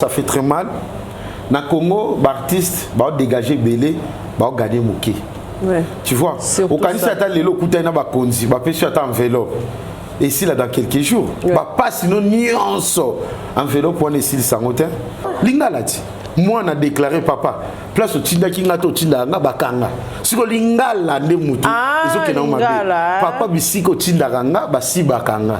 Ça fait très mal. Na Congo, ba artiste ba dégager belé, ba gagner moke. Tu vois, okanisi ata lelo okutani na bakonzi, bapesi ata enveloppe, esila dans quelques jours. Bapasi no nyonso, enveloppe wana esilisa yango te. Lingala ti mwana déclaré: "Papa, place otindaki nga te, otindaka nga, bakanga." Siko lingala nde mutu ezokenda ngo mabe. "Papa, bisika otindaka nga, basibaka nga."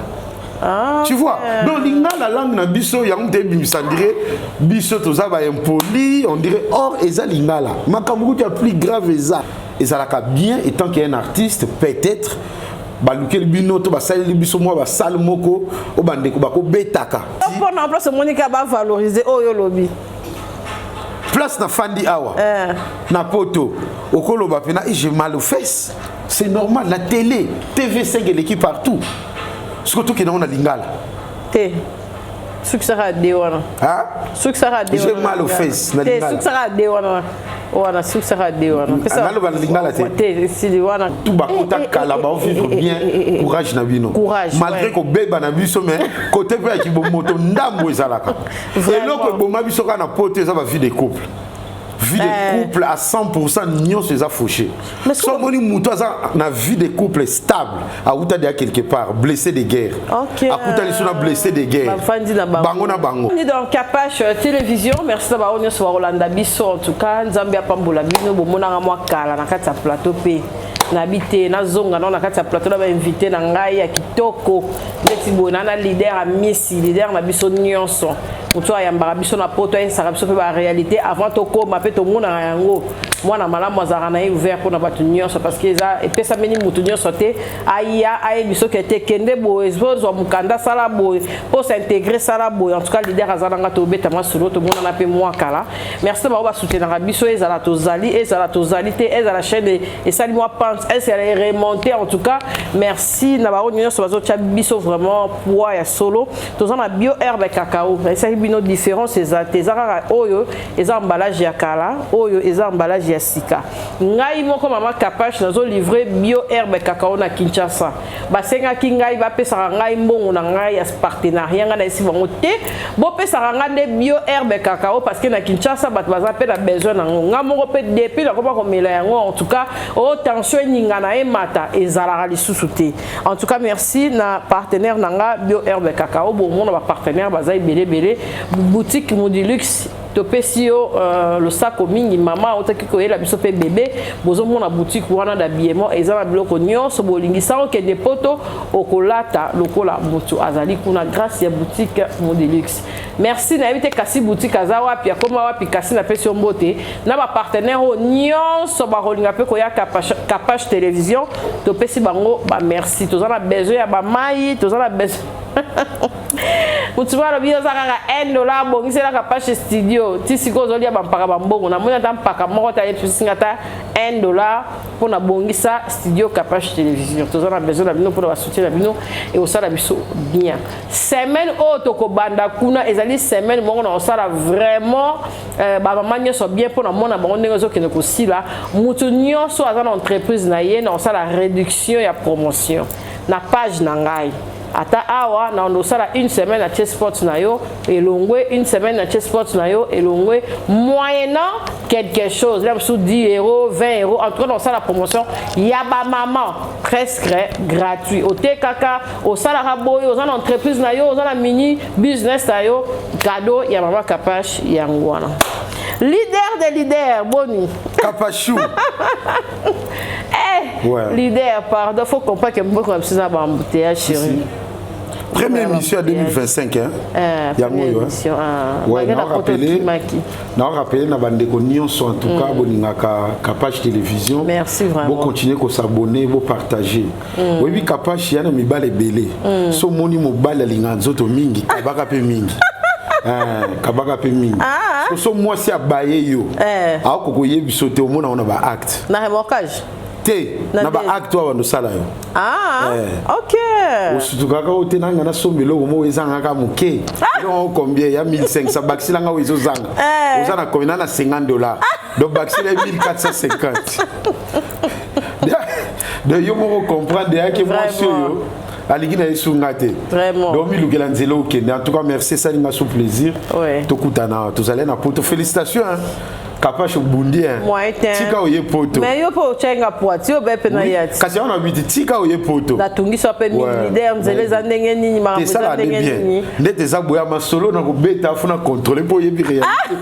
Tu vois, donc lingala, langue na biso, yango moto ebimisa dire biso toza baimpoli, on dirait. Or eza lingala. Makambo kutu ya plus grave eza, ezalaka bien étant qu'un artiste, peut-être balukeli bino to basaleli biso mwa basale moko oyo bandeko bakobetaka. Mpona place omonika bavaloriser oyo olobi. Place nafandi awa na poto, okoloba mpena: "J'ai mal aux fesses", c'est normal. Na télé, TV5 eleki partout. Soki tokende ngo na lingala. Te, sukisaka de wana. Sukisaka de. J'ai mal aux fesses na Te. lingala. Sukisaka de wana, wana sukisaka de wana. Naloba na lingala te. Te, esili wana. Tu bakota kala, baovivre bien. Courage na bino. Courage. Malgré kobeba na biso, mais côté mpe ya kibomoto ndambo ezalaka. Eloko eboma biso kaka na poto eza bavie de couple. Vie de couple à 100%, nyonso eza fauché. So omoni moto aza na vie de couple stable, awuta deya quelque part blessé de guerre, akuta liso na blessé de guerre. Bafandi na bango. Bango na bango. Ni donc Capage Télévision, merci na bango nyonso bakolanda biso. En tout cas, Nzambe apambola bino. Bomonanga mwa kala na kati ya plateau mpe nabi te, nazonga nao na kati ya plateau na bainvité na ngai ya kitoko ndeti boye. Na leader Amisi, leader na biso nyonso, moto ayambaka biso na poto, ayesaka biso mpe baréalité avant tokóma mpe tomonaka yango. Mwana malamu, azalaka na ye ouvert mpona bato nyonso, parce que eza epesameni motu nyonso te aya ayebi soki ete kende boye, ozwa mokanda, sala boye mpo s'intégrer, sala boye. En tout cas, leader aza nanga, tobeta masolo, tomonana mpe mwa kala. Merci na bango basoutenaka biso, ezala tozali, ezala tozali te, ezala chaîne esali mwa pente, ezala remonté. En tout cas, merci na bango nyonso bazotia biso vraiment poids ya solo. Toza na Bio Herbe Cacao. Esali bino différence eza te, eza kaka oyo eza emballage ya kala, oyo eza emballage ya sika. Ngai moko mama Kapache nazolivre Bio Herbe Cacao na Kinshasa. Basengaki ngai bapesaka ngai mbongo na ngai ya partenariat. Ngai nayesi bango te, bopesaka ngai nde Bio Herbe Cacao, parce que na Kinshasa bato baza mpe na besoin nango. Ngai moko mpe, depuis nakoma komela yango, en tout cas, oyo tension eninga na emata ezalaka lisusu te. En tout cas, merci na partenaire na nga Bio Herbe Cacao. Bomona bapartenaire baza ebele ebele. Boutique Modilux, topesi yo losako mingi. Mama otaki koyela biso mpe bebe. Bozomona boutique wana d'habillement, eza na biloko nyonso bolingisa. Okende poto, okolata lokola moto azali kuna, grâce ya boutique Modelux. Merci. Nayebi te kasi boutique aza wapi, akoma wapi, kasi napesi yo mbote na bapartenaire oyo nyonso bakolinga mpe koya Capage Télévision. Topesi bango bamerci. Toza na besoin ya bamai, toza na besoin. Motu moko alobi oza kaka 1 dollar, bongiselaka Page studio. Ti sikoyo ozolia bampaka bambongo. Namoni ata mpaka moko te ayebisinga ata 1 dollar mpona bongisa studio Capage Télévision. Toza na besoin na bino mpona basoutien na bino, ekosala biso bien. Semaine oyo tokobanda kuna ezali semaine moko na kosala vraiment bamama nyonso bien, mpona mona bango ndenge ezokende kosila. Motu nyonso aza na entreprise na ye, na kosala réduction ya promotion na page na ngai. Ata awa na osala une semaine, atie sport na yo elongwe, une semaine atie sport na yo elongwe, moyennant quelque chose là mosusu, 10 euros, 20 euros. En tout cas, na osala promotion ya bamama presque gratuit. Otekaka, osalaka boye, oza na entreprise na yo, oza na mini business na yo, cadeau ya mama Kapache yango wana. Leader de leader, boni? Kapachou. Eh, ouais. Leader, pardon, faut comprendre que mboka na biso eza baembouteillage, chéri. Première émission à 2025, hein. Yango oyo. Ouais, na rappeler na bandeko nyonso, en tout cas bolingaka Capage Télévision. Merci vraiment. Bo continuer ko s'abonner, bo partager. Oyebi Capage ya na mibale ebele. So moni mobali alinga nzoto mingi, kabaka pe mingi. Kabaka mpe mingi. So mwasi abaye yo, akoki koyebi te, omona ngo na baacte. Na remorquage. Te, na baacte oyo bandosala yo. Ah, ok. Osutukaka oyo te, nanga nasomba eloko moko ezangaka moke. Eloko combien ya 1500, bakisilanga oyo ezozanga. Oza na combien? Na 50 dollars, donc bakisila 1450. Donc yo moko comprendre eyaki mwasi oyo. Alingi na ye sunga te. Vraiment. Donc milukela nzela okende. En tout cas, merci, esali nga so plaisir. Tokutana, tozali na poto. Félicitations, hein. Kapash, obundi, hein. Moyen te. Tika oye poto. Mais yo mpe otyangi poiti, yo be mpe na ye ati. Kasi wana biti, tika oye poto. Natungisa mpe mingi, leader, nzela eza ndenge nini, makambo eza Esala nde ndenge bien. nini. Ndete eza boya masolo na kobeta, funa contrôle mpo oyebi réalité.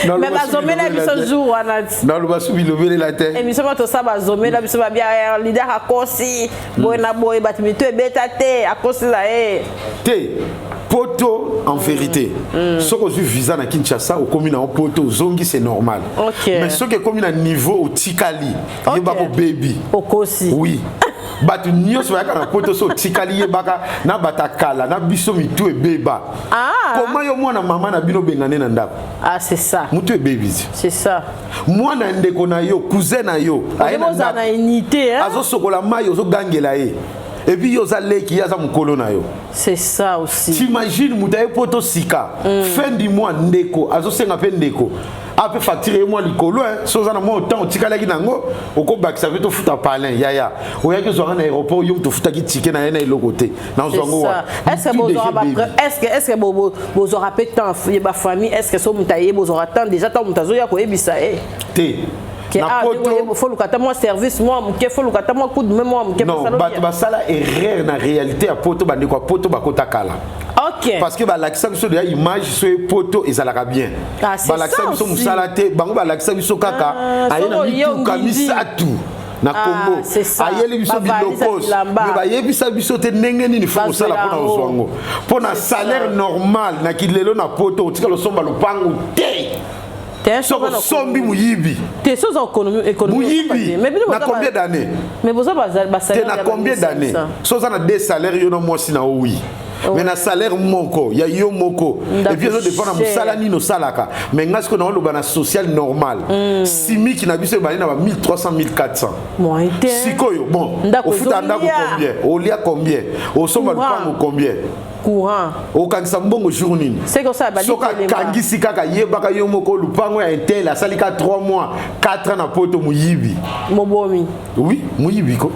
Mais bazomela biso jour wana ti. Naloba su bilobelela te. Émission mo tosala, bazomela biso, babia leader akosi boye na boye, bato mito ebeta te, akosi na ye. Te, poto en vérité, soki ozwi visa na Kinshasa, okomi na yo poto, ozongi, c'est normal. Mais soki ekomi na niveau otikali, yebaka obebi. Okosi. Oui, bato nyonso bayaka na poto, so otikali, yebaka na bato akala na biso mitu ebeba. Ah. Koma yo mwana mama na bino obengane na ndako. Ah, c'est ça. Mutu ebebisi. C'est ça. Mwana ya ndeko na yo, cousin na yo, aye na ozala ndako, na unité, hein? Azosokola mai, ozogangela ye, et puis yo oza leki, ye aza mokolo na yo. C'est ça aussi. T'imagine, moto aye poto sika, fin du mois ndeko azosenga mpe, ndeko ape facture ye mwa likolo, hein. So oza na mwa otan otikalaki nango, okobakisa mpe tofuta palin. Yaya oyaki ozwanga na aéroport, yo moto ofutaki ticket na ye na eloko te, nazwango. Est-ce que bozwaka, est-ce que bozwaka mpe temps ya bafamille? Est ce que so moto aye, bozwaka temps déjà, ntango moto azoya koyebisa ye? Te. Na poto foluka ata mwa service mwa moke, foluka ata mwa coup de main mwa moke. Non, bato basala erreur na réalité ya poto. Bandeko ya poto bakota kala. Parce que balakisa biso deya image, so ye poto ezalaka bien. Balakisa biso mosala te. Bango balakisa biso kaka aye na mituka misatu na Congo, ayeli biso bilokos, mais bayebisa biso te ndenge nini fo kosala mpona kozwa yango. Mpo na salaire normal na kilelo na poto, otikala osomba lopango te. Soki osombi, moyibi. Moyibi na combien d'année? Te, na combien d'année? So oza na deux salaire, yo na mwasi na yo, oui, mais na salaire moko ya yo moko, et puis ezodépend na mosala nini osalaka. Mais nga sikoyo naoloba na social normal, SMIC na biso ebandi na ba 1300, 1400. Sikoyo bon, ofuta ndako combien, olia combien, osomba lupango combien? Courant. Okangisa mbongo jour nini? Soki akangisi kaka, yebaka yo moko lupango ya un tel asali ka 3 mois, 4 ans na poto, moyibi. Mobomi. Oui, moyibi ko.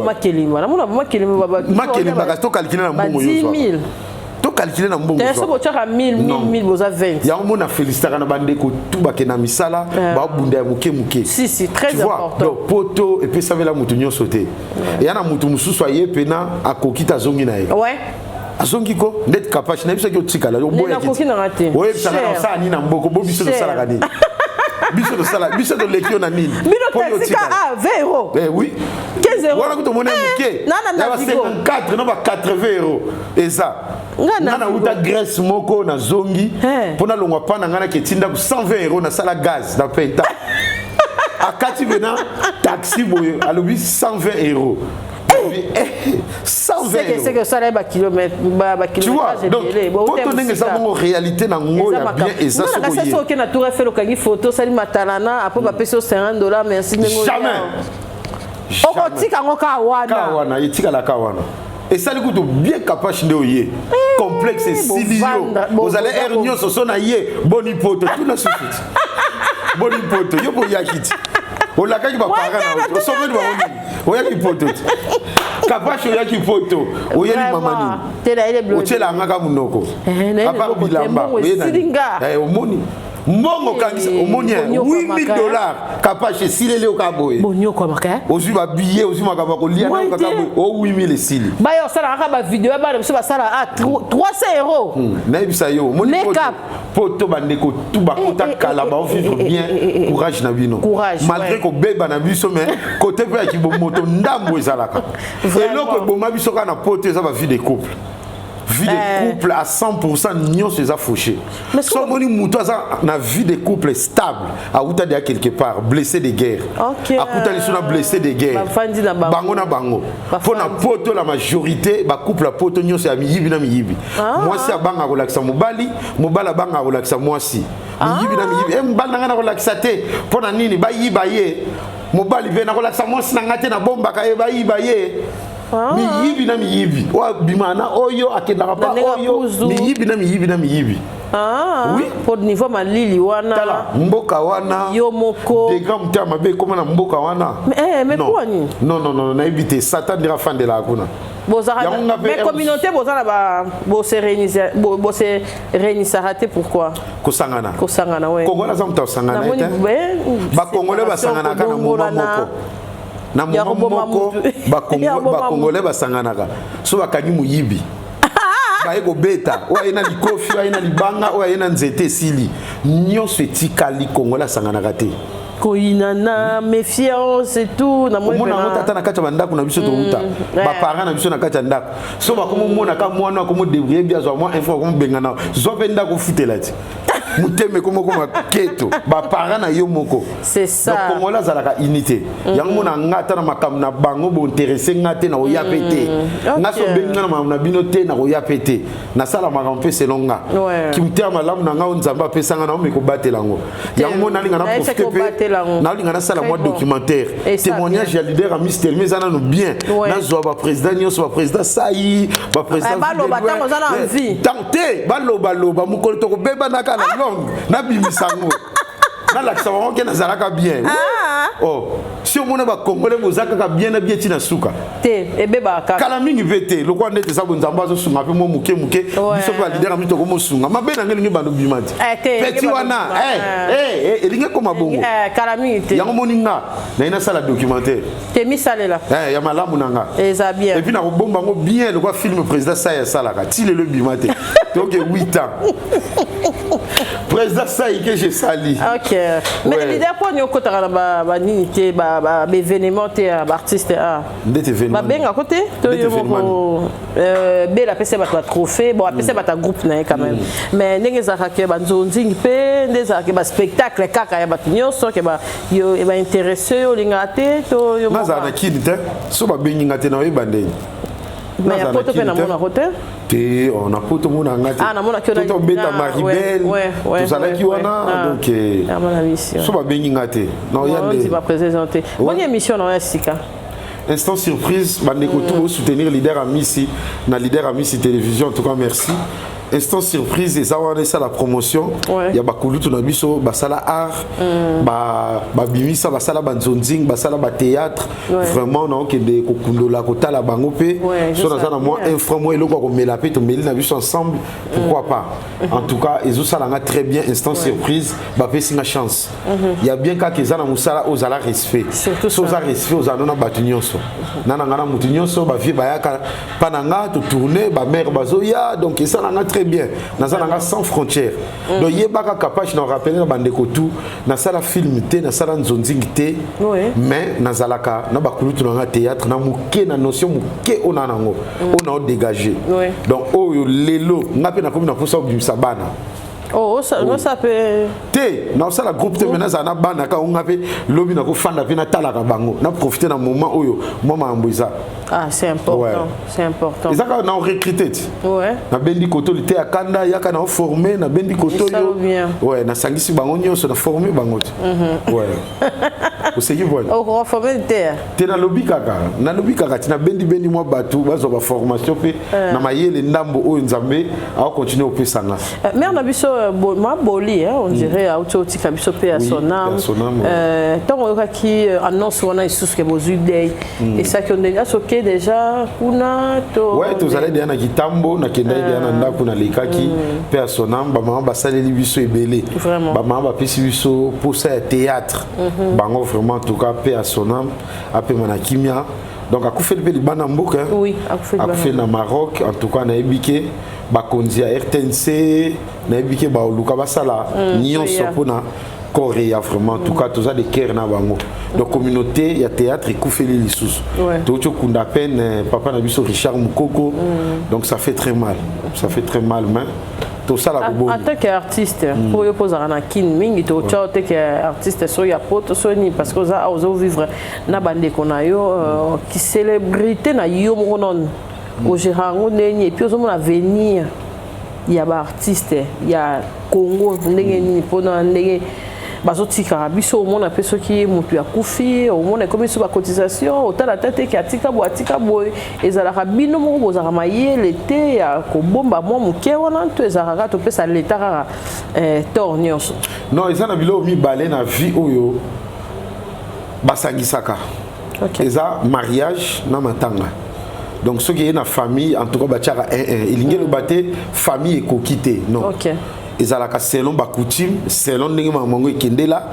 Makelimba, namona makelimba. Makelimba, kasi tocalculer na mbongo yo, tocalculer na mbongo. So botiaka 1000, 1000, 1000, boza 20. Yango mona félicitaka na bandeko tu bakenda misala, babunda ya moke moke. Si si, très important. Donc poto epesamela motu nyonso te. Eya na motu mosusu aye pena akoki te, azongi na ye. Azongi ko ndeti Kapashi nayebisaki otikala. Oyebisaka na osala nini na mboko bo? Biso tosalaka nini? Biso tosala, biso toleki yo na nini? Bino taxi ah 20 euros. Eh oui. 15 euros. Wana kutu omoni moke ya ba 54 no ba 80 euros. Eza nga nauta Grèce moko, nazongi mpo nalongwa mpa na ngai, naketi ndako, 120 euros nasala gaz na penta. Akati pena taxi boye, alobi 120 euros. 120. C'est que osala bakilomètre. Tu vois, donc poto ndenge eza bongo, réalité nango ya bien eza. Soki oke na Tour Eiffel, okangi photo, osali matalana, après bapesi yo 50 $, merci ndenge. Jamais. Okotika yango kaka wana. Kaka wana, etikalaka wana. Esali kutu bien. Kapashi nde oye complexe esili yo, ozali aire nyonso so na ye boni poto, tuna susu ti boni poto. Yo mpo oyaki ti olakaki baparent na osokoli bango nini? Oyaki poto ti Kapashi, oyaki poto, oyeli mama nini? Otielanga kaka monoko à part bilamba. Omoni mbongo okangisa, omoni 8000 $, Kapashi, esileli yo kaka boye. Ozwi babillet, ozwi makambo ya kolia na kaka boye, o 8000 esili. Baya osalaka kaka bavideo ya bana biso basala a 300 euros. Nayebisa yo, omoni poto, bandeko tu bakota kala, baovivre bien. Courage na bino, malgré kobeba na biso, mais côté mpe ya kibomoto ndambo ezalaka. Eloko eboma biso kaka na poto eza bavie de couple. Vie de couple à 100%, nyonso eza fauché. So omoni moto aza na vie de couple stable, awuta deya quelque part blessé de guerre, akuta liso na blessé de guerre, bango na bango. Mpo na poto, la majorité bacouple ya poto nyonso ya miyibi na miyibi. Mwasi abanga kolakisa mobali, mobali abanga kolakisa mwasi. Miyibi na miyibi. E mobali na ngai nakolakisa te, mpo na nini? Bayiba ye. Mobali mpe nakolakisa mwasi na ngai te, nabombaka ye, bayiba ye. Miyibi na miyibi, oyo abima na oyo akendaka pa oyo, miyibi na miyibi na miyibi. Ah, Oui. po niveau malili wana. Tala mboka wana, yo moko. Dega motema mabe ekóma na mboka wana. Mais Non. mpo nini? Non, non, non, nayebi te. Satan ndenge afandelaka kuna. Bozalaka Yango nga mpe mais communauté, boza na ba bose réunisaka te, pourquoi? Kosangana? Kosangana, we. Congolais aza moto asangana ye Namoni te. Bakongolais basanganaka na moma moko, na Ya moma koboma moko. mutu. Ya koboma Bakongolais basanganaka so bakangi moyibi, baye kobeta, oyo aye na likofi, oyo aye na libanga, oyo aye na nzete, esili nyonso etikali. Congolais asanganaka te. Koyinana, méfiance et tout, namoni. Omona yango tata na kati ya bandako na biso touta, baparent na biso na kati ya ndako, so bakomomona mwana akomodébrouiller bi, azwa mwa info, akomobengana, zwa mpe ndako, ofutela ti motema ekomokoma keto, baparent na yo moko. C'est ça. Donc Congolais azalaka unité. Yango mona nga, ata na makambo na bango bointéresser nga te, na koya mpe te. Nga so obengi nga na makambo na bino te, na koya mpe te. Nasala makambo mpe selon nga. Kimotema malamu na nga oyo Nzambe apesanga na omi kobatela yango. Yango mo nalinga na Nayebisaki profite mpe kobatela yango. Nalinga nasala Très mwa bon. documentaire, Et ça, témoignage bien. ya leader Amisi Telemi eza nano bien. Nazwa baprésident nyonso, baprésident Sai, baprésident Eh, baloba ntango oza na envie. Ntango te, balobaloba mokolo tokobebanaka na longue, nabimisa yango, nalakisa bango ke nazalaka bien. Oh, si omona Bakongolais boza kaka bien na bien ntina suka. Te, ebebaka kaka. Kala mingi mpe te, lokola ndete eza boye, Nzambe azosunga mpe mwa moke moke. Biso mpe baleader Amisi tokomosunga mabe na nge elingi bando bima te. Eh, te, peti elingi wana bando bima. elingi ekoma bongo. Kala mingi te. Yango moni nga naye nasala documentaire. Te, misalela. Ya malamu na nga. Eza bien. Et puis nakobomba yango bien lokola film président Sai asalaka, ti lelo ebima te, toke 8 ans, président Sai ke je sali. Ok, mais leader, mpo nini okotaka na banini te, baévénement te ya baartiste a? Ndeti événement? Babengako te to Ndeti yo moko? Bela apesi bato batrophée, bon, apesi bato ya groupe na ye quand même, mais ndenge ezalaka ke banzonzingi mpe nde ezalaka ke baspectacle kaka ya bato nyonso ke baintéresse, yo olingaka te to yo moko? Nazala na Kini te, so babengi nga te, naoyeba ndeni. Mais ya poto mpe namonako te. Te, oh, na poto mona nga te. Ah, namonaki yo Tobeta Maribel, tozalaki wana. Donc namona mission. So babengi nga te, naoya nde. Baprésente te. Boni émission na yo ya sika? Instant surprise, bandeko tout soutenir leader Amisi na leader Amisi Télévision. En tout cas merci. Instant surprise eza wana, esala promotion ya bakulutu na biso basala art, babimisa, basala banzonzing, basala bathéâtre. Vraiment naokende kokundola, kotala bango mpe. So naza na mwa un franc, mwa eloko ya komela mpe, tomeli na biso ensemble, pourquoi pas? En tout cas ezosala nga très bien. Instant surprise, bapesi nga chance ya bien kaka eza na mosala oyo ozala respect. So oza respect, ozala no na bato nyonso, na na nga na motu nyonso, bavie bayaka mpa na nga, totourne, bamare bazoya, donc esala nga très bien. Naza na nga sans frontière. Donc yebaka kapage na rappele na bandeko tout, nasala film te, nasala nzonzingi te, mais nazalaka na bakulutu na nga théâtre na moke, na notion moke oyo na nango, oyo na odégage. Donc oyo lelo nga mpe nakomi na mposa obimisa bana. Oh, osala mpe? Te, naosala groupe te, mais nazala na bana kaka onga mpe lobi nakofanda mpe natalaka bango, naprofite na moment oyo mwa makambo eza. Ah, c'est important. C'est important. Eza kaka na orecrute ti. Nabendi koto lite ya kanda yaka na oforme, nabendi koto Esala yo. bien. Ouais, nasangisi bango nyonso, na forme bango ti. Ouais, oseki bwana. Okoforme te? Te, nalobi kaka, nalobi kaka ti nabendi-bendi mwa bato bazwa baformation mpe na mayele ndambo oyo Nzambe akocontinue opesanga. Mère na biso mwa Boli, hein, on dirait auti otika biso mpe ya Oui, son âme. ya son âme, ouais. Ntango oyokaki annonce wana lisusu ke bozwi deuil, esaki yo ndenge asoke déjà kuna to? Ouais, tozalaki deya na kitambo, nakendaki deya na ndako, nalekaki mpe ya sonam. Bamama basaleli biso ebele. Bamama bapesi biso posa ya théâtre bango. Vraiment, en tout cas mpe ya sonam, apema na kimia. Donc akufeli mpe libanda mboka, hein. Oui, akufeli libanda. Akufeli na Maroc. En tout cas nayebi ke bakonzi ya RTNC, nayebi ke baoluka basala nyonso mpona korea. Vraiment, en tout cas toza de cœur na bango. Donc communauté ya théâtre ekufeli lisusu. Touti okunda peine papa na biso Richard Mukoko. Donc ça fait très mal, ça fait très mal, mais tosala En koboni. tant qu'artiste, po yo mpo ozalaka na Kine mingi, totya te ke artiste soki ya poto so nini, parce que oza ozovivre na bandeko na yo, kicélébrité na yo moko nano ogéra yango ndenge nini? Et puis ozomona avenir ya baartiste ya Congo ndenge nini, mpona ndenge Bazotikaka biso, omona mpe soki motu akufi, omona ekomi so bacotisation, otala ta te ke atika boye, atika boye. Ezalaka bino moko bozalaka mayele te ya kobomba mwa moke wana, to ezalaka kaka topesa leta kaka tort nyonso? Non, eza na biloko mibale na vie oyo basangisaka. Eza mariage na matanga. Donc soki eye na famille, en tout cas batiaka 1 1. Elingi eloba te famille ekoki te, non. Ezalaka selon bacoutume, selon ndenge makambo yango ekendela.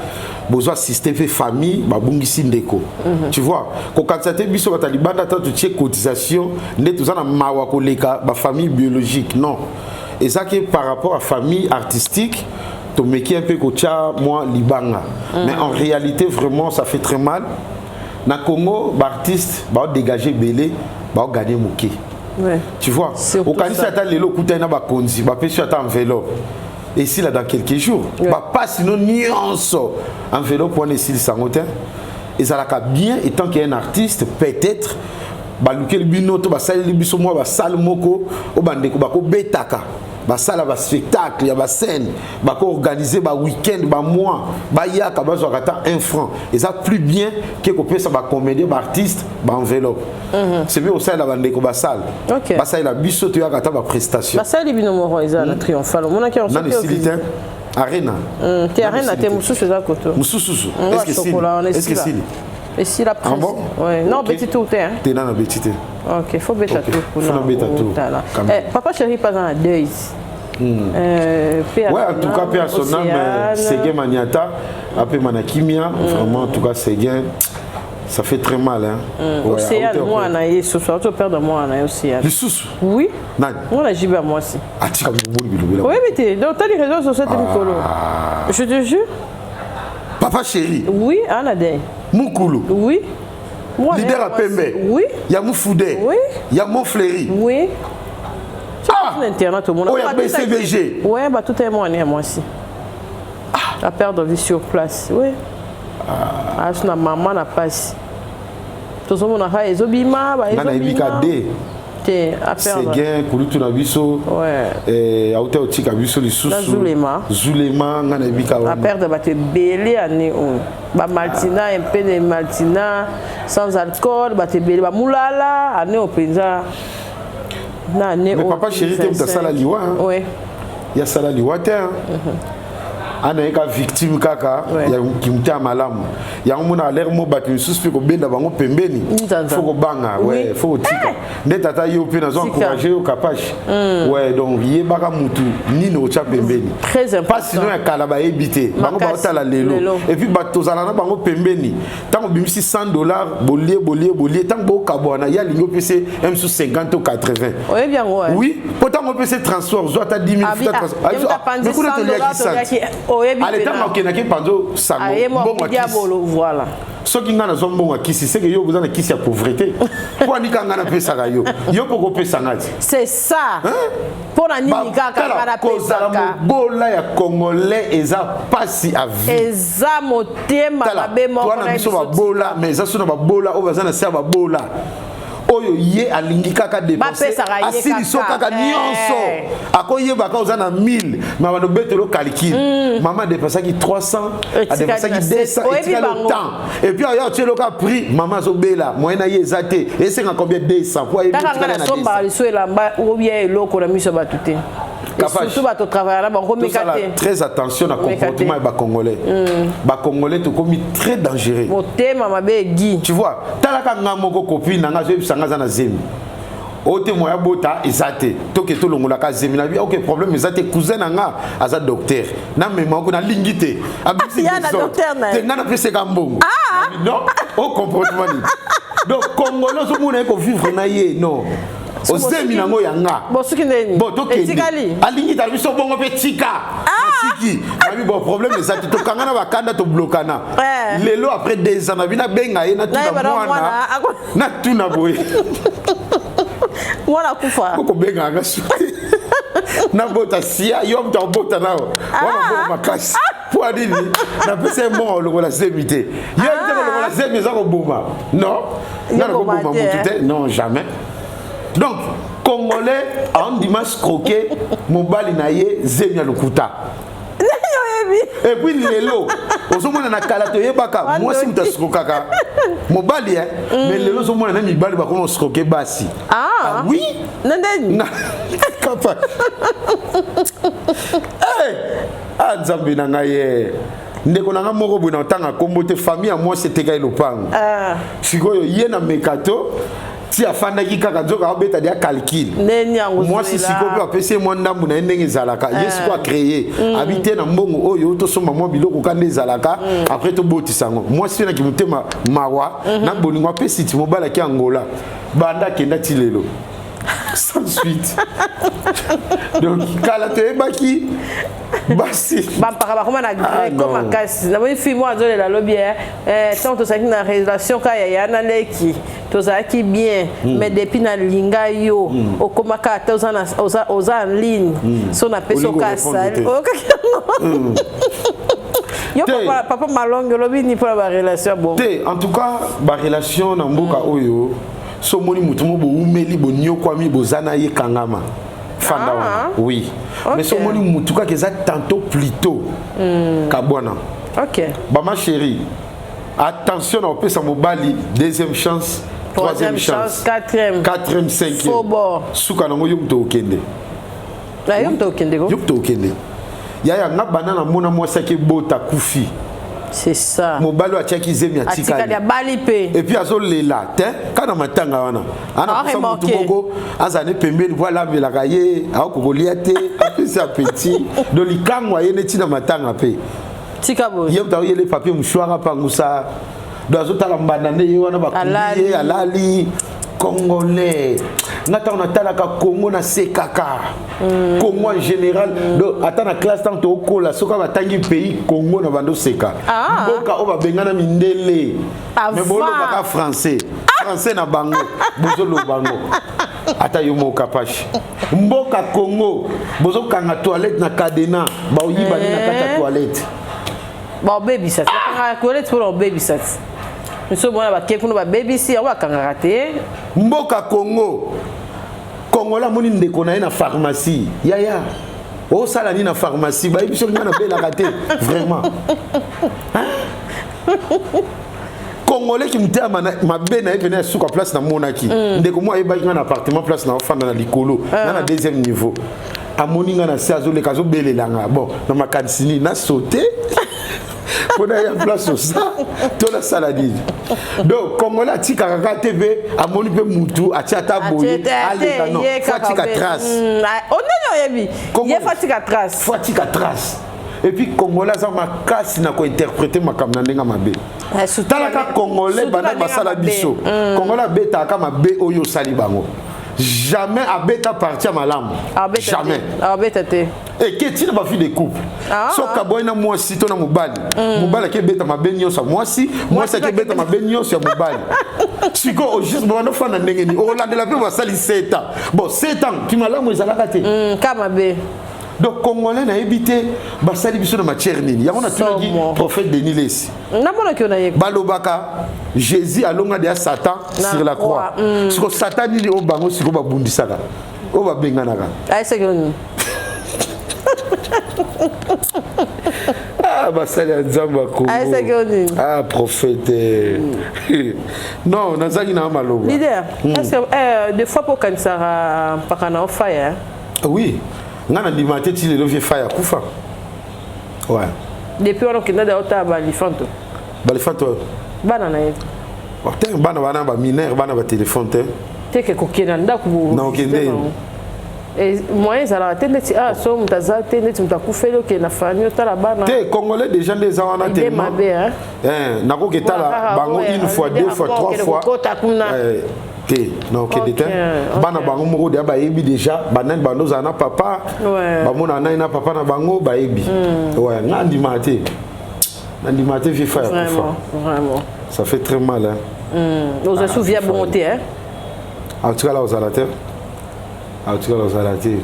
Bozwa assiste mpe famille babungisi ndeko. Tu vois, kokanisa te biso bato ya libanda, ata totie cotisation nde toza na mawa koleka bafamille biologique. Non, eza ke par rapport à famille artistique, tomeki un peu kotia mwa libanga. Mais en réalité, vraiment, ça fait très mal. Na Congo, baartiste baodégage ebele, baoganye moke. Tu vois, okanisi ata lelo okutani na bakonzi, bapesi ata enveloppe, esila dans quelques jours. Bapasi no nyonso, enveloppe wana esilisa yango te. Ezalaka bien, étant qu'un artiste, peut-être balukeli bino to basaleli biso mwa basale moko oyo bandeko bakobetaka, basala baspectacle ya bascène, bakoorganize baweekend, bamois, bayaka bazwaka ata 1 franc. Eza plus bien ke kopesa bacomédien, baartiste baenveloppe. C'est mieux kosalela bandeko basale, basalela biso, toyaka ata baprestation. Basali bino moko, eza na Triomphal, omonaki? Nano esili te, Arena. Te, Arena te, mosusu eza koto. Mosususu, est-ce que esili? Esila presque. Ah bon? Ouais. Non, beti tour te, hein? Te, nana beti te. Ok, faut beta tour. Kuna. Faut beta tour. Eh, papa chéri pas dans la deuil. Ouais, en tout cas, paix à son âme, Seguin Maniata, apema na kimia, vraiment, en tout cas, Seguin, ça fait très mal, hein. Ouais, Océane, mwana ye susu, auto perdre mwana ye Océane. Lisusu? Oui. Nani? Mwana jibe ya mwasi. Atika moboni bilobela. Oyebi te, donc tali réseaux sociaux te mikolo. Je te jure. Papa chéri. Oui, ana deuil. Mukulu. Oui. Leader ya pembe. Oui. Ya Mufude. Oui. Ya Montfleury. Oui. Ah! Na internet omona. Oyo ya BCBG. Ouais, batuta ye mwana ya mwasi. Ah. A perdre vie sur place. Oui. Ah. Asu na mama na pasi. Tozomona kaka ezobima. Nga nayebi ka de te aperdre. Seguin, kulutu na biso, auta otika biso lisusu. Na Zulema. Zulema, nga nayebi ka wana. Aperdre bato ebele ane oyo, bamaltina mpe de maltina sans alcool, bato ebele bamulala ane oyo mpenza na ane. Mais papa chéri te, moto asala liwa, hein? Ouais. Yasala liwa te, hein? Anayeka victime kaka ya kimute ya malamu. Yango mona alere mo bato misusu mpe kobenda bango pembeni, faut kobanga, ouais, faut kotika nde tata yo mpe nazo encourage yo, Kapache. Ouais, donc yebaka mutu nini otya pembeni. Mpasi no ya kala bayebi te, bango baotala lelo. Et puis bato tozala na bango pembeni, ntango obimisi 100 $, bolie bolie bolie, ntango bokabwana, ye alingi opesi ye mosusu 50 to 80. Oyebi yango. Oui, mpo ntango opesi transport, zwa ata 10 000. Mais kuna toliaki 100. Ale ntango akendaki panzo sango mbongo ya kisi. Voilà. Soki ngai nazwa mbongo ya kisi, seke yo oza na kisi ya pauvreté, mpo anika ngai napesaka yo, yo mpo kopesa ngai ti. C'est ça. Mpo na nini kaka ngai Kozala napesaka? Mobola ya Congolais eza pasi a vie. Eza motema mabe moko. Toa na biso babola, mais eza so na babola oyo baza na se ya babola oyo ye alingi kaka dépenser, Bapesaka ye asiliso kaka. Kaka nyonso akoyebaka oza na 1000, ma bando betelo calcul, mama adépensaki 300, Etikali adépensaki na 200, Oyebi etikali bango. autant. Et puis aya otie eloka prix, mama azobela, moyen na ye eza te, esenga combien? 200, po ayebi Kaka nga etikali na nasombaka 200. Liso elamba obia eloko na miso ya bato te. Kapache. Surtout bato travailla na bango, meka Tosala te. très attention na Meka te. comportement ya bacongolais. Bacongolais tokomi très dangereux. Motema mabe egi. Tu vois, talaka nga moko, copine na nga azoyebisa nga aza na zemi oyo te, moya bota eza te, toke tolongolaka zemi na bi. Ok, problème eza te, cousin na nga aza docteur, namema oko, nalingi te. Abimisi Ya na désordre. Docteur na ye. Te, nga napeseka mbongo. Non, o comportement nini? Donc Congolais ozomona ye kovivre na ye, non, ozemi nango ya nga. Bon, soki ndeni Bon, tokende. Etikali. Alingi tala biso bongo mpe tika, natiki nabi. Bon, problème eza te, tokanga na bakanda, toblokana. Lelo après 2 ans, nabi nabenga ye, natuna Nayeba na mwana, mwana, natuna boye. Mwana kufa. Okobengaka suki nabota sia, yo moto akobota nao wana bongo makasi. Mpo nini napesa ye mbongo kolongola zemi te? Yo te, kolongola zemi eza koboma? Non, nga Yo boma nakoboma te, motu te, non, jamais. Donc congolais aondima escroquer mobali na ye, zemi ya lokuta. Et puis lelo ozomona na kala toyebaka mwasi moto asukokaka mobali eh? Mais lelo ozomona na mibali bakoma osukoke basi. Ah, ah oui. Na ndeni na kapa. Hey! Ah, nzambe na ngai ye ndeko na ngai moko boye na otanga nkombo te, famille ya mwasi etekaki lopango. Ah. Sikoyo ye na mekato ti afandaki kaka, nzoka aobeta dia calcul. Ndeni yango? Mwasi sikoyo mpe apesi ye mwa ndambu na ye ndenge ezalaka. Ye sikoyo acréer abi te na mbongo oyo tosomba mwa biloko ka nde ezalaka, après tobotisa yango. Mwasi mpe naki motema mawa na bolingo apesi ti mobali aki Angola, banda akenda ti lelo sans suite. Donc kala toyebaki basi Bampaka bakoma na Ah, greko non. makasi. Namoni fille moko azolela, alobi ntango tozalaki na relation kaka ya ya na leki, tozalaki bien, mais depuis nalinga yo, okomaka ata oza en ligne, so napesi Olingi oka korépondre sali te. Oyokaki yango yo? Te. Papa, papa Malongi, olobi nini mpona barelation ya bongo? Te, en tout cas barelation na mboka oyo, so omoni motu mo boumeli, boniokwami, boza na ye, kangama, fanda Ah. wana, oui. Mais so omoni motu kaka eza tantôt plutôt, kabwana. Bama chérie, attention na kopesa mobali deuxième chance, troisième troisième chance, chance, quatrième, quatrième, cinquième. Faux bord. Suka nango, yo moto okende. Na yo moto okende ko. Yo moto okende. Yaya nga banda namona mwasi ake bota kufi. C'est ça. Mobali oyo atiaki zemi atikali. Atikali. Abali mpe. Et puis azolela te kaka na matanga wana ana Ah, posa motu remorqué. moko azala ne pembeni po alambelaka ye, akoki kolia te, apesi appétit. Donc likango aye neti na matanga mpe. Tika boye. Ye moto aoyele papier mouchoir, apangusa. Donc azotala mbanda nde ye wana bakundi. Alali. Ye alali. Congolais, nga ntango natalaka Congo, nasekaka. Congo en général, donc ata na classe ntango tookola, soki batangi pays Congo na bando oseka. Ah. Mboka oyo babengana mindele, Avant. mais bolobaka français, français na bango bozoloba yango ata yo moko kapashi. Mboka Congo, bozokanga toilette na cadenas, baoyiba nini na kati ya toilette? Baobebisa ti, bakangaka toilette mpona obebisa ti. Miso mona bake kuna, babebisi yango, bakangaka te. Mboka Congo, Congolais amoni ndeko na ye na pharmacie: "Yaya, osala nini na pharmacie?" Bayebi soki ngai nabelaka te vraiment. Hein? Congolais ki motema mabe na ye pene ya suka. Place namonaki ndeko mo ayebaki ngai na appartement, place na ofanda na likolo, na deuxième niveau, amoni ngai na se, azoleka, azobelela nga. Bon, na makanisi nini nasaute mpona ya place oza to nasala nini? Donc Congolais atikaka kaka te mpe amoni mpe mutu atia ata boye, aleka. Non, faut atika trace. Ondeni oyebi ye, faut atika trace. Faut atika trace. Et puis Congolais aza makasi na kointerpréter makambo na ndenge mabe. Talaka Congolais, banda basala biso, Congolais abetaka mabe oyo osali bango, jamais abeta parti ya malamu, jamais. Abeta te. Eke ntina bavie de couple, soki aboyi na mwasi to na mobali, mobali akebeta mabe nyonso ya mwasi, mwasi akebeta mabe nyonso ya mobali. Sikoyo au juste bobanda ofanda ndenge nini? Olandela mpe basali 7 ans. Bon, 7 ans ti malamu ezalaka te. Ka mabe. Donc Congolais, nayebi te basali biso na matière nini. Yango natunaki prophète Denis Lesi. Namonaki yo na ye. Balobaka Jésus alonga deya Satan sur la croix. Siko Satan nini oyo bango sikoyo babundisaka, oyo babenganaka? Ayesaki yo nini? Ah, basali ya Nzambe ya Congo. Ayesaki yo nini? Ah, prophète, non, nazangi na maloba. Leader, est-ce que des fois mpo okanisaka mpaka na ofaya? Oui, nga na ndima te ti lelo vieux Faya akufa, ouais. Depuis wana okenda da otala balifanto? Balifanto? Bana na ye. Te, bana bana baminere, bana batelefone te. Teke kokende na ndako. Na okende. Moyen ezalaka te neti ah, so moto aza te, neti moto akufeli, okende na famille otala bana? Te, Congolais déjà nde eza wana. Te, mabe. Nakoki etala bango une fois, deux fois, trois fois te, na okende te. Bana bango moko deya bayebi déjà banani bando ozala na papa, bamonaka nani na papa na bango, bayebi. Ouais, nga ndima te, nandima te vieux Faya kufa. Ça fait très mal, hein. Oza su via bongo te, hein? En tout cas la ozala te, en tout cas la ozala te.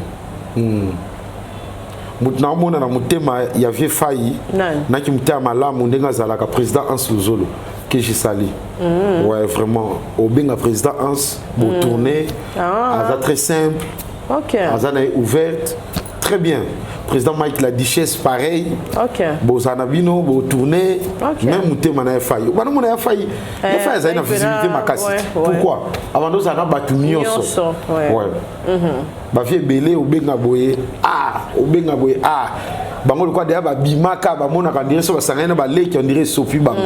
Moto naomona na motema ya vieux Fai naki motema malamu ndenge azalaka, président Hans Luzolo que je salue. Ouais, vraiment, obenga président Hans, botourner. Aza très simple. Aza na ye ouverte, très bien. Président Mike La Duchesse, pareil. Ok. Bozala na bino, botourne. Ok. Même motema na ya Fai, bana mona ya Fai, ya Fai azali na Mike visibilité na- makasi. Ouais. Pourquoi avant ozala na bato nyonso? Nyonso, ouais. Ouais. Bavie ebele, obenga boye, ah, obenga boye, ah, bango lokwa deya babimaka, bamonaka ndire so basangani na baleki, ondire esopi bango.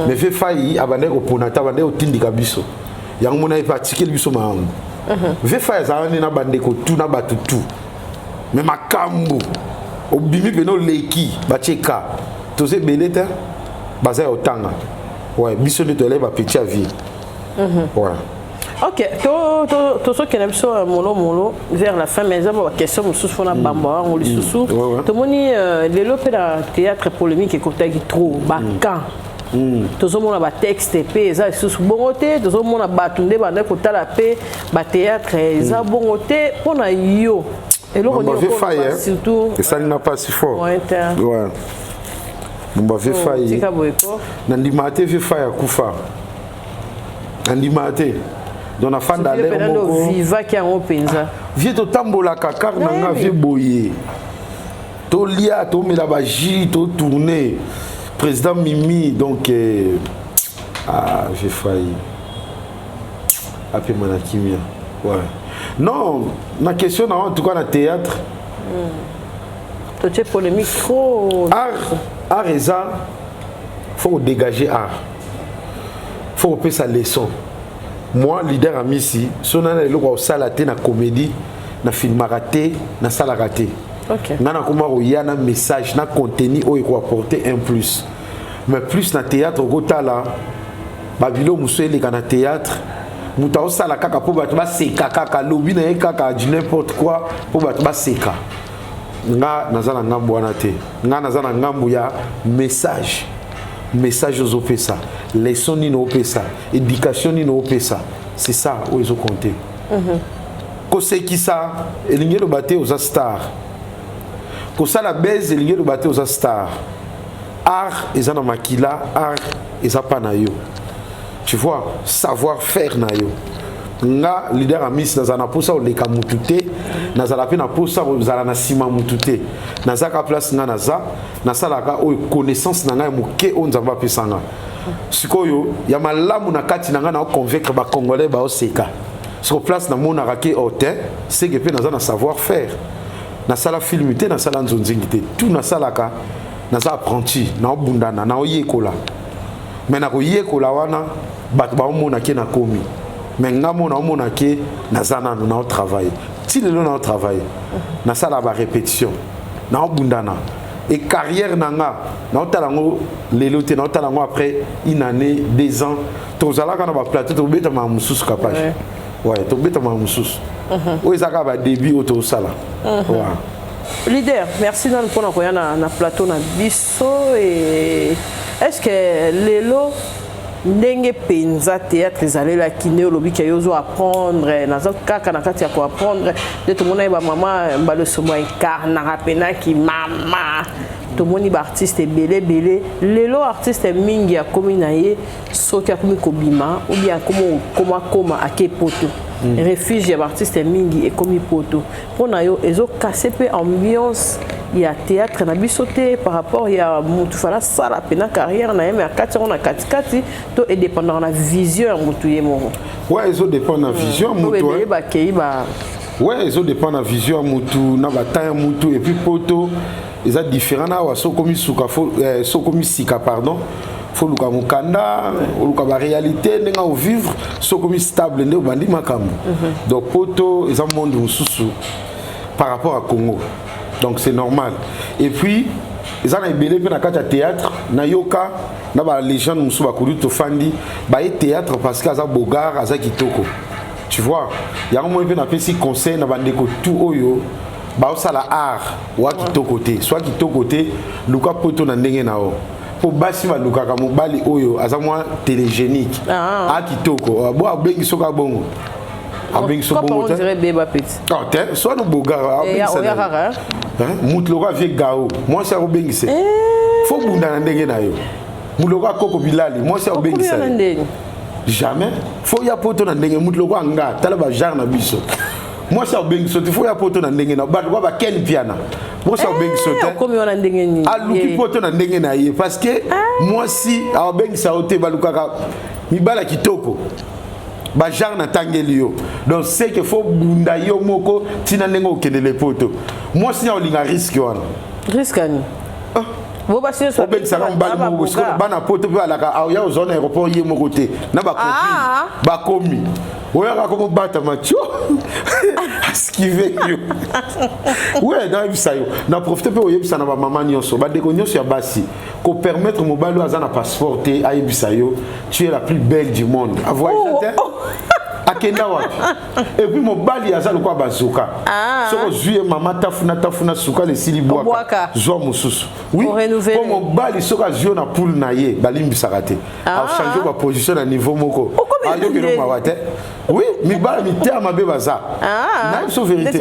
Mais vieux Fai abandaki kopona te, abandaki kotindika biso. Yango mona ye mpe atikeli biso mayango. Vieux Fai azalaka nde na bandeko tu, na bato tu, mais makambo obimi pene, oleki, batie ka toza ebele te, baza ya kotanga. Ouais, biso nde toyalaki bapetits ya vie, ouais. Ok, tozokende biso molo molo vers la fin, mais eza ba question mosusu mpona bamba wango lisusu. Ouais. Tomoni lelo mpe na théâtre, polémique ekotaki trop, bacamp. Tozomona batexte mpe eza lisusu bongo te, tozomona bato nde banda kotala mpe bathéâtre eza bongo te. Mpona yo, eloko Momba nini vieux Fai, okoloba hein? surtout? Esalinga mpasi fort. Ouais, te. Ouais. Momba vieux Fai. Tika boye ko. Nandimaka te vieux Fai akufa, nandimaka te. Donc nafanda Vieux lere mpenza nde moko. Ovivaki yango mpenza. Vieux, totambolaka kar na nga. Nayebi. Vieux boye, tolia, tomela bajus, totourne, président Mimi. Donc ah, j'ai failli apema na kimia. Ouais, non, na question na, en tout cas na théâtre, Totie polémique trop. Art eza, faut kodégager art, faut kopesa leçon. Moi, leader Amisi, so nana eloko akosala te na comédie, na filmaka te, nasalaka te. Nga nakoma koya na message, na contenu oyo ekoapporter un plus. Mais plus na théâtre, okotala babilo mosusu eleka na théâtre, moto aosala kaka mpo bato baseka, kaka alobi na ye kaka du n'importe quoi mpo bato baseka. Nga naza na ngambo wana te. Nga naza na ngambo ya message. Message ozopesa, leçon nini opesa, éducation nini opesa, c'est ça oyo ezocompte. Kosekisa elingi eloba te oza star, kosala buzz elingi eloba te oza star. Art eza na makila, art eza pa na yo, tu vois, savoir faire na yo. Nga leader Amisi, nazala na mposa koleka mutu te, nazala mpe na mposa kozala na nsima mutu te. Nazaka place nga naza, nasalaka oyo connaissance na ngai ya moke oyo Nzambe apesa nga sikoyo ya malamu na kati na ngai, na oconvaincre Bacongolais, baoseka. Siko place namonaka ke o te, seke mpe naza na savoir faire. Nasala film te, nasala nzonzingi te, tout nasalaka, naza apprenti, naobundana, naoyekola. Mais nakoyekola wana, bato baomona ke nakomi, mais nga mo naomona ke naza nano naotravaille. Ti lelo naotravaille, nasala barépétition, naobundana. Et carrière na nga, naotala yango lelo te, naotala yango après une année, 2 ans. Tozalaka na baplateau, tobetamaka mosusu kapage, ouais, tobetamaka mosusu. Oyo eza kaka badébut oyo tozosala, ouais. Leader, merci nanu mpona koya na plateau na biso. Et est ce que lelo, ndenge mpenza théâtre ezalelaki, nde olobi ke yo ozo apprendre, naza kaka na kati ya koapprendre, nde tomona ye bamama Mbalosomo incarnaka mpenaki mama, tomoni baartiste ebele ebele. Lelo artiste mingi akomi na ye, soki akomi kobima ou bien akomi komakoma, ake poto. Refuge ya baartiste mingi ekomi poto. Mpo na yo, ezokase mpe ambiance ya théâtre na biso te par rapport ya motu fala asala mpena carrière na ye, mais akati yango na katikati, to edépendaka na vision ya motu ye moko? Ouais, ezodépend na vision ya motu. Motu bakei ba Ouais, ezodépend na vision ya motu, na batan ya motu. Et puis poto eza différent na awa. So okomi suka, so okomi sika, pardon, faut luka mokanda, oluka baréalité ndenge ovivre. So okomi stable, nde obandi makambo. Donc poto eza monde mosusu par rapport à Congo, donc c'est normal. Et puis eza na ebele mpe na kati ya théâtre, nayoka na balégende mosusu bakoli, tofandi, baye théâtre parce que aza beau gars, aza kitoko, tu vois. Yango moi mpe napesi conseil na bandeko tout oyo baosala art wa kitoko te. Soit kitoko te, luka poto na ndenge na yo, mpo basi balukaka mobali oyo aza mwa télégénique. Ah. A kitoko bo, abengi soki abongo, abengi so bongo te. Te, so wana beau gars mutu loko avie gao, mwasi akobengisa, faut bunda na ndenge na yo. Mutu loko akoko bilali, mwasi akobengisa jamais. Faut ya poto na ndenge mutu loko anga, tala bagenre na biso, mwasi akobengisa te. Faut ya poto na ndenge na bato kwa baken piana. Mwasi akobengisa yo te. Okomi wana ndenge nini? Aluki poto na ndenge na ye, parce que mwasi akobengisa yo te. Balukaka mibala kitoko, bagenre natangeli yo. Donc c'est que faut bunda yo moko ntina ndenge okendele poto. Mwasi na olinga risque wana. Risque ani? Bo basi nyonso. Obengisaka mobali moko sikoyo, bana poto mpe balaka aoya ozwa na aéroport ye moko te na bacopine bakomi, oyaka komobatama tio askive yo. We nayebisa yo, na profite mpe oyebisa na bamama nyonso, bandeko nyonso ya basi, kopermettre mobali oyo aza na passeport te ayebisa yo: "Tu es la plus belle du monde." Avoyage te, akenda wapi? Et puis mobali aza lokola bazoka. Soki ozwi ye, mama, tafuna tafuna, sukala esili, bwaka, zwa mosusu. Oui, po mobali soki azwi yo na poule na ye, balimbisaka te, achange baposition na niveau moko, ayokeli mawa te. Oui, mibala mitema mabe baza, nayebi so vérité.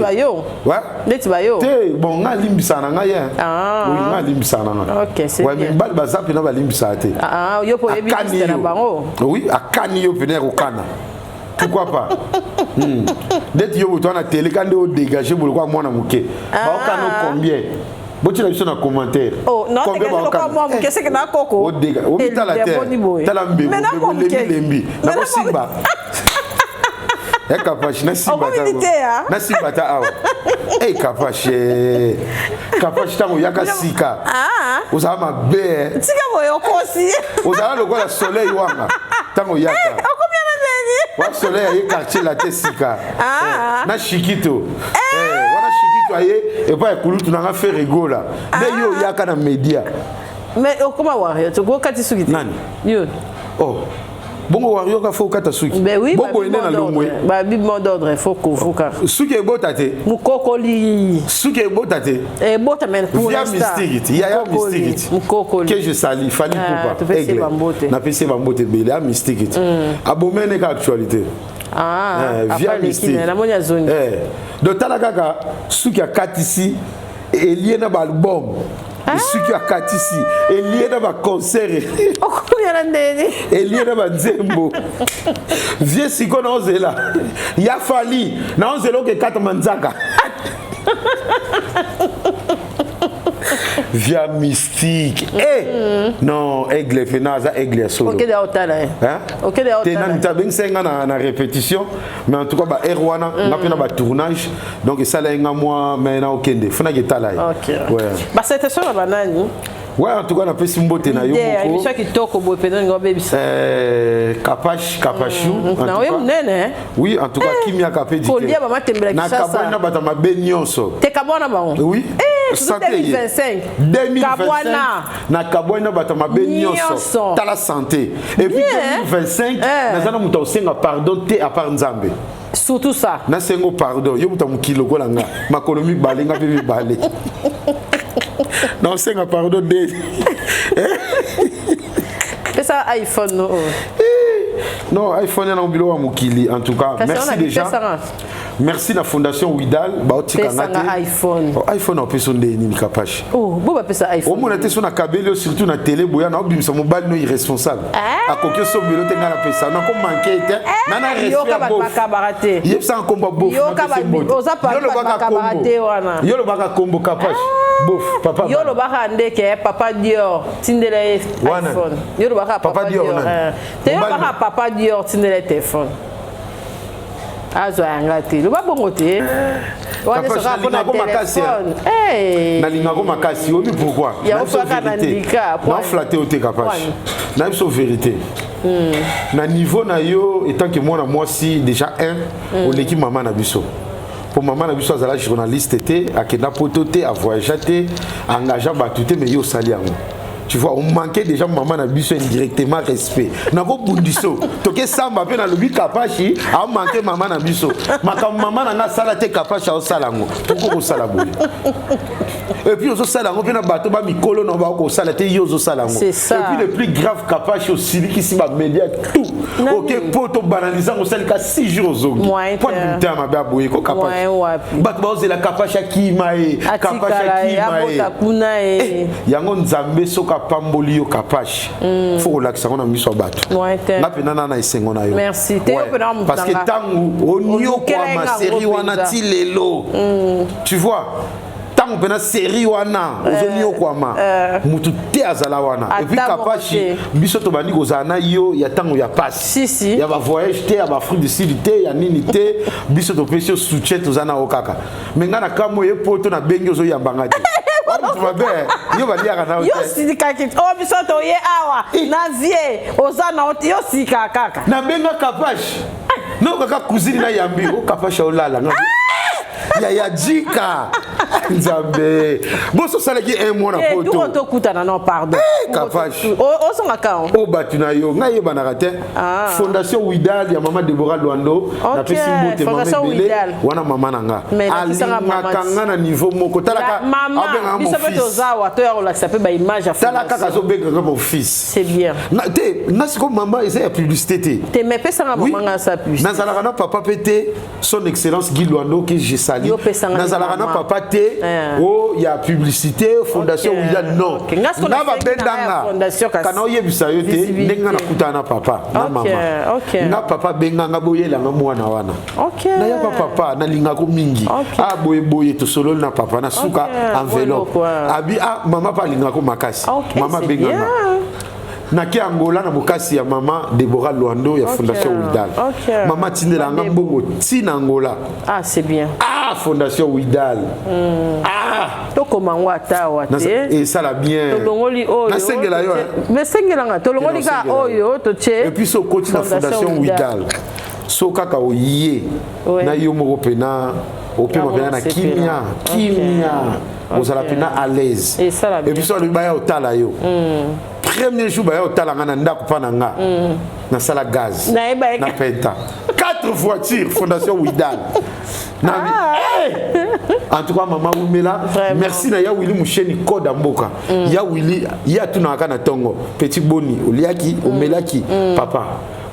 Neti bayo. Te, bon, nga alimbisaka na ngai ye. Oui, nga alimbisaka na nga. Ouais, mibali baza mpena balimbisaka te. Yo po oyebi na bango. Oui, akani yo pene ya kokana, pourquoi pas? Ndeti yo moto wana teleka nde odégage bolokwa mwana moke, baokana combien? Botina biso na commentaire. Omitala te, tala mbebo lembi nakosimba ya Kapashi, nasimba ta awa. Ei Kapashi, Kapashi, ntango oyaka sika ozala mabe. Tika boye, okosi. Ozala lokola soleil wanga ntango oyaka wa soleil aye quartier la te sika na Shikito wana. Shikito aye epai ya kulutu nanga Ferregola nde yo oyaka na média. Mais okoma wario, tokokati suki te. Nani? Yo. Oh, bongo wario ka fo okata suki? Ben oui. Boboye nde na longwe. Babi mot d'ordre, faut kovuka. Suki ebota te. Mokokoli. Suki ebota te. Ebota, mais pour via mystique ti yaya mystique ti. Mokokoli. Que je sali Fally Ipupa, aigle, napesi bambote ebele ya mystique ti abomene ka actualité. Via mystique. Namoni azongi. Donc tala kaka suki akatisi elie na baalbum, suki akatisi elie na baconcert. Okomi na ndeni. Elie na banzembo. Vie sikoyo naozela ya Fally, naozela okekatama nzaka via mystique. Eh non, aigle fena aza aigle ya solo. Okende otala ye. Okende. Te, nani te abengisaki nga na répétition, mais en tout cas ba aire wana nga mpe na batournage, donc esala ye nga mwa, mais na okende funaki etala ye. Ouais. Basalutation na banani? Ouais, en tout cas napesi mbote na yo moko. Émission kitoko boye mpenza, ninga obebisa. Kapash, Kapashu. Na oyo monene. Oui, en tout cas kimia kape. Kolia bamatembela. Kisasa na bato mabe nyonso. Te, kabwana bango. Oui. Santé 2025. 2025 na kabwana bato mabe nyonso. Tala santé. Et puis 2025 naza na moto aosenga pardon te à part Nzambe. Surtout ça. Nasengo pardon, yo moto ya mokili lokola nga, makolo mibale, nga mpe mibale, naosenga pardon de. Pesa iPhone no. Non, iPhone yana biloko ya mokili. En tout cas merci déjà, merci na fondation Widal, baotika nga te. iPhone. iPhone opesa nde nini, Kapashi? Oh, bo bapesa iPhone. Omona te so nakabeli yo, surtout na télé boya na obimisa mobali no irresponsable, akoki osombelo te. Nga napesa nakomanke te nana respect. Bof te. Yebisanga nkombo bof. Yo lobaka kombo Kapashi, bof papa. Yo lobaka ndeke papa Dior tindela ye iPhone. Yo lobaka papa Dior te, yo lobaka papa Dior tindela ye téléphone, azwa yanga te. Loba bongo te. Nalingako makasi, nalingako makasi. Oyebi pourquoi? Naoflatter yo te, Kapashi, na biso vérité. Na niveau na yo etant que mwana mwasi, déjà un oleki mama na biso, mpo mama na biso azala journaliste te, akenda poto te, avoyagea te, engagea bato te, mais ye osali yango. Tu vois, on manquait déjà maman na biso indirectement respect. Nakobundiso toke samba mpe nalobi Kapashi amanke mama na biso. Makambo mama na nga asala te, Kapashi aosala yango. Pourquoi kosala boye? Et puis ozosala yango mpe na bato bamikolo na bakosala te, yo ozosala yango. Et puis le plus grave, Kapashi, osilikisi bamédia tout oke mpo tobanalize yango, osalika 6 jours, ozongi po motema mabe aboye ko. Kapashi, bato baozela Kapashi akima ye, Kapashi akima ye. Yango Nzambe soki apamboli yo, Kapashi, fo kolakisa yango na miso ya bato. Nga mpena na esengo na yo, parce que ntango oniokwama série wana ti lelo, tu vois. Ntango mpena série wana ozoniokwama, mutu te azala wana. Et puis Ata moko Kapashi, te. biso tobandi kozala na yo ya ntango ya pasi, Si, si. ya bavoyage te, ya baAfrique du Sud te, ya nini te. Biso topesi yo soutien, toza na yo kaka. Me ngai na kambo ye poto, nabengi, ozoyambanga te. Mutu mabe yo, baliaka na yo Yo te. Silikaki o biso toye awa na vie oza na yo sika kaka. Nabenga Kapashi no kaka cousine na yambi o Kapashi aolala nga ya jika. Nzambe, boso osalaki un mois na Eh, tuko poto. Tokutana, non, pardon. Kapashi. Ozongaka o. Oyo bato na yo, ngai yebanaka te. Ah. Fondation Widal ya mama Debora Lwando, napesi mbote mama Fondation ebele. Widal. Wana mama na nga Mais lakisanga mama. alingaka nga na niveau moko. Talaka, Mama abengaka biso mon mpe fils. toza awa, toya kolakisa mpe baimage ya Tala kaka, fondation. azobengaka mon fils. C'est bien. Te, nga sikoyo mama eza ya publicité te. Te, mais pesanga Oui. mama nga asa plus. Nazalaka na papa mpe te, son excellence Guy Lwando que je salue. Yo pesanga Nazalaka na mama. papa te Eh. o ya publicité, fondation Widal, non. Ok. Nga sikoyo Nga nasengi na nga ya babendanga fondation kasi. kana oyebisa yo te. Visibilité. Ndenge nga nakutana na papa na mama, nga papa abenganga, boyelanga mwana wana. Nayaka, papa nalingako mingi. Ah, boye boye, tosololi na papa na suka enveloppe. Boloko, ah. Abi ah, mama mpe alingako makasi. Mama C'est abenganga, bien. nake Angola na bokasi ya mama Debora Lwando ya Fondation Widal. Mama atindelanga mbongo ntina Angola. Ah, c'est bien. Ah, Fondation Widal, ah. Tokoma yango ata awa te. Esala bien. Tolongoli oyo. Nasengela yo, hein. Mais sengelanga, tolongoli kaka Nasengela yo. oyo totie. Et puis so okoti na Fondation Widal, so kaka oye na yo moko mpena opema Yango mpena na nasepela. kimia, kimia, ozala mpena à l'aise. Esala bien. Et puis so alobi baya otala yo, premier jour baya otala nga na ndako mpa na nga, nasala gaz Nayeba ye. na penta quatre voitures Fondation Widal na hey! En tout cas, mama wumela. Vraiment. Merci na ya Wili Musheni, code ya mboka. Ya Wili ye atunaka na ntongo: petit, boni, oliaki, omelaki? Papa,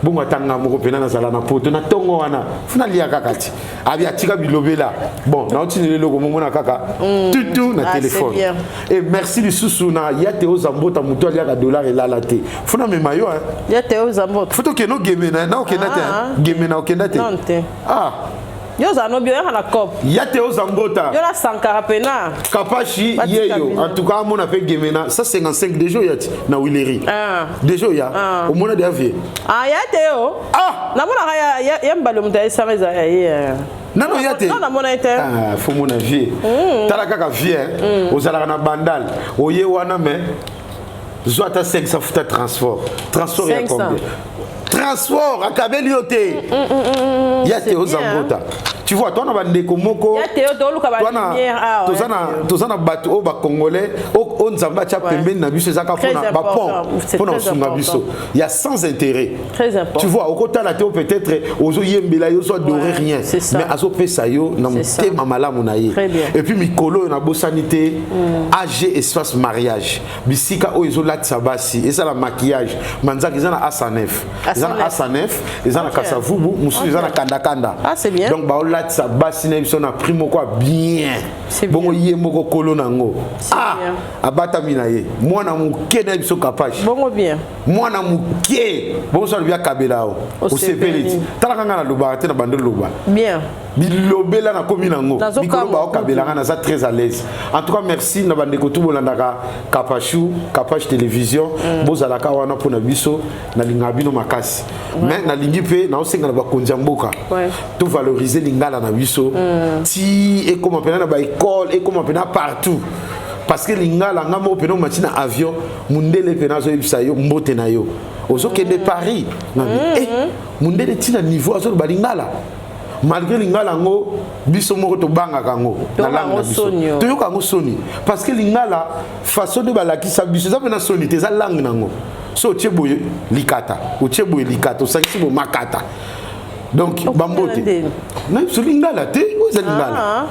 bongo atanga moko mpena nazala na poto na ntongo wana, funa lia kaka ti abi atika bilobela. Bon, naotinela eloko momona kaka tutu na Ah, c'est téléphone. bien. Et merci lisusu na ya te ozambota, moto aliaka dollar elala te, funa mema yo, hein. Ya te ozambota. Fo tokende ogemena na okenda te, hein? Gemena okenda te? Non te. Ah. Yo ozala nobi oyaka na cop. Ya te ozambota. Yo na Sankara pena. Kapashi. Batika Yeyo. bino. En tout cas, amona mpe gemena 155 déjà oya ti na Wileri. Déjà oya omona deya vie. Ah, ya te yo. Ah. Namonaka ya mbali, moto ayesanga eza ya ye. Nano ya te. Non, namona ye te. Ah, fo mona vie. Tala kaka vie, hein. Ozalaka na Bandal, oye wana, mais zwa ata 500, futa transport. Transport ya 500. combien? Transport akabeli yo te, ya te C'est ozambota. Tu vois, toi na bandeko moko, Ya te yo, toluka balumière awa. toza na toza na bato oyo bacongolais oyo Nzambe atya pembeni na biso, ezaka mpona bapont, mpona kosunga biso ya sans intérêt. Très important. Tu vois, okotala te, peut-être ozoyembela ye, ozoadore rien, mais azopesa yo na motema malamu na ye. Et puis mikolo oyo nabosani te, AG Espace Mariage, bisika oyo ezolatisa basi, ezala maquillage, manzaka, eza na Asanef, eza na Asanef, eza na Kasavubu, mosusu eza na Kandakanda. Donc baolatisa basi na biso na prix moko ya bien. Bongo ye moko kolo nango, ah, abatami na ye mwana moke na biso Kapashi. Bongo bien. Mwana moke bongo so alobi akabela o, osepeli ti. Talaka ngai, nalobaka te na bando loba. Bien. Bilobela nakomi nango mikolo baokabelanga, naza très à l'aise. En tout cas, merci na bandeko tu bolandaka Kapashu, Kapash Télévision. Bozalaka wana mpona biso, nalingaka bino makasi. Mais nalingi mpe naosenga na bakonzi ya mboka, tovaloriser lingala na biso ti ekóma mpena na baekole, ekóma mpena partout, parce que lingala, nga moko mpena omati na avion, mundele mpena azoyebisa yo mbote na yo, ozokende Paris na mundele ntina niveau azoloba lingala. Malgré lingala yango, biso moko tobangaka yango na langue na biso, toyoka yango soni, parce que lingala, façon nde balakisa biso, eza mpena soni te. Eza langue nango. So otie boye likata, otie boye likata, osangisi boye makata. Donc bambote na biso lingala te, oyo eza lingala.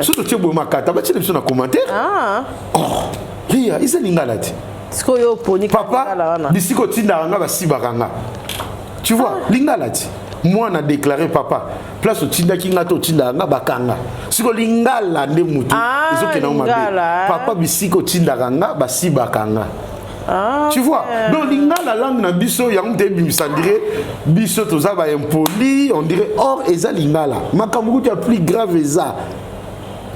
So totie boye makata, batiela biso na commentaire. Oh, lia, eza lingala te. Sikoyo oponi. Papa, bisika otindaka nga, basibaka nga. Tu vois, lingala ti mwana déclaré: papa, place otindaki nga te, otindaka nga, bakanga. Siko lingala nde mutu ezokenda ngo mabe. Papa, bisika otindaka nga, basibaka nga. Tu vois, donc lingala, langue na biso, yango moto ebimisa dire biso toza baimpoli, on dirait. Or eza lingala. Makambo kutu ya plus grave eza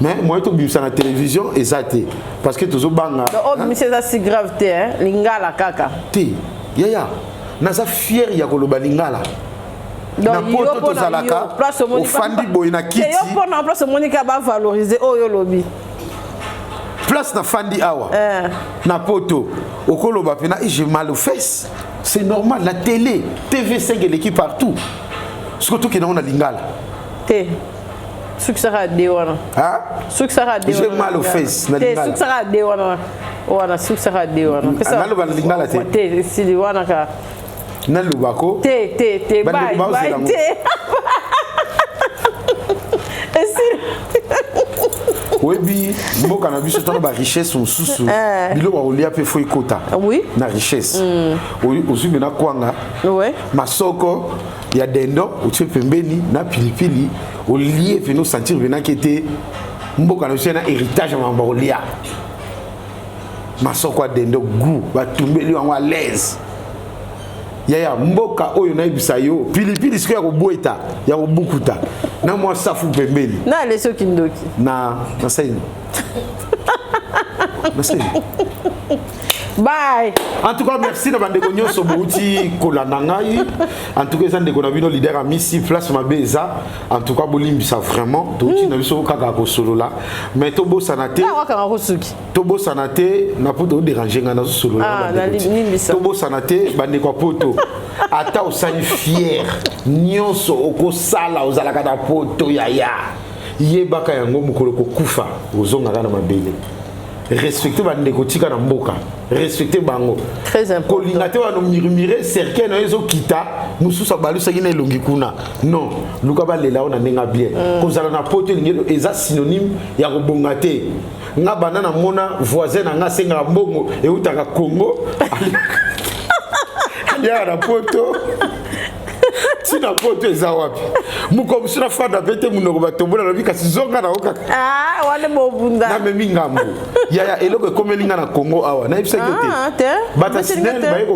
Mais moyen tobimisa na télévision eza te, parce que tozobanga. Oyo bimisa eza si grave te, hein? Lingala kaka. Te, yaya, naza fier ya koloba lingala. Na poto tozalaka, ofandi boye na kiti. Yo mpona place omoni kaka bavaloriser oyo olobi. Place nafandi awa na poto, okoloba mpena j'ai mal aux fesses, c'est normal. La télé, TV5 eleki partout. Soki tokende yango na lingala. Te, sukisaka de wana. Sukisaka de. J'ai mal aux fesses na te lingala. Sukisaka de wana, wana sukisaka de wana. Naloba na lingala te. Te, esili wana kaka. Nalobako. Te, te, te. Bandeko bai baozela bai ngo. Te, esili. Oyebi, mboka na biso tona barichesse mosusu, biloko ya kolia mpe faut ekota na richesse. Ozwi mena kwanga, masoko ya dendo otie pembeni na pilipili, olie pene, osentir penaki ete mboka na biso na héritage ya makambo ya kolia. Masoko ya dendo goût, batumbeli yango à l'aise. Yaya, mboka oyo, nayebisa yo, pilipili sikoyo ya kobweta, ya kobukuta na mwa safu pembeni. Na alesi okindoki. Na nasali, nasali. Bye. En tout cas, merci na bandeko nyonso bouti kolanda ngai. En tout cas, eza ndeko na bino, leader Amisi. Place mabe eza, en tout cas bolimbisa vraiment. Touti na biso kaka kosolola, mais tobosana te. Na wakanga kosuki. Tobosana te, na po todéranger ngai, nazosolola. Ah, na bandeko ti. nalimbisa. Tobosana te, bandeko ya poto, ata osali fier nyonso okosala, ozalaka na poto, yaya, yebaka yango, mokolo kokufa ozongaka na mabele. Respecte bandeko, tika na mboka, respecte bango. Très important. Kolinga te wana murmure, cercueil na yo ezokita, mosusu abalusaki na elongi kuna. Non, luka balela yo na ndenge ya bien. Kozala na poto elingi eza synonyme ya kobonga te. Nga banda namona voisin na nga asengaka mbongo eutaka Congo, aliaka na poto, ntina poto eza wapi? Moko mosu nafanda mpe te, monoko batombola, lobi kasi zonga nango kaka. Ah, wana bobunda. Namemi ngambo, yaya. Eloko ekomeli nga na Congo awa, nayebisaki yo Ah, te. te. Bata Beteli nga SNEL te.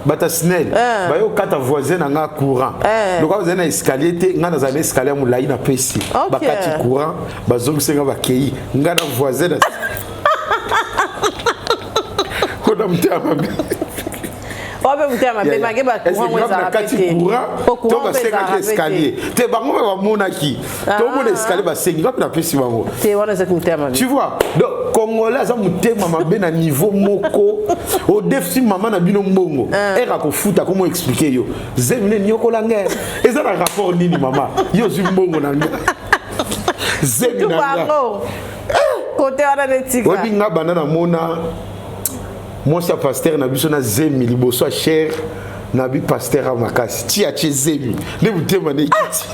bata SNEL baye kokata voisin na nga courant. Lokola bazali na escalier te, nga nazali na escalier ya molai, napesi. Bakati courant, bazongisi nga, bakei nga na voisin na kona motema mabe. Oyo mpe motema mabe, mange bacourant ngo ezalaka Nakati pe te. courant. Po To courant mpe basengaki ezalaka pe te. escalier te, bango mpe bamonaki, tomona escalier, basengi, nga mpe napesi bango. Te, wana ezaki motema mabe. Tu vois, donc congolais aza motema mabe na niveau moko. Odefisi mama na bino mbongo, ere akofuta, komo expliquer yo zemi nde niokola ngai, eza na rapport nini? Mama, yo ozwi mbongo na nga, zemi na nga. Bango kote wana netika. Oyebi, nga banda namona mwasi ya pasteur na biso na zemi liboso ya chere na bi pasteur ya makasi ti atie zemi nde motema nde ekiti.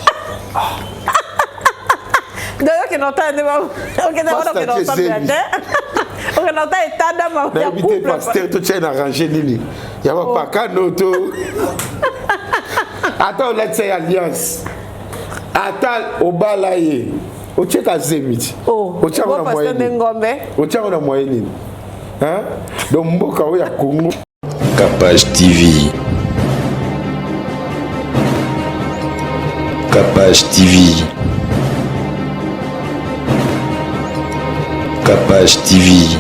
Donc okende otala nde okende wana, okende Pasteur osambela zemi. te, okende otala etandama ya Nayebi te. couple. Pasteur totia na range nini ya bapakano to ata olatisa ye alliance, ata obala ye, otieka zemi ti. Oh, Otiango na bo pasteur moyen nde nini? Ngombe. Otiango na moyen nini? Hein? Donc mboka oyo ya Congo. Capage TV. Capage TV. Capage TV.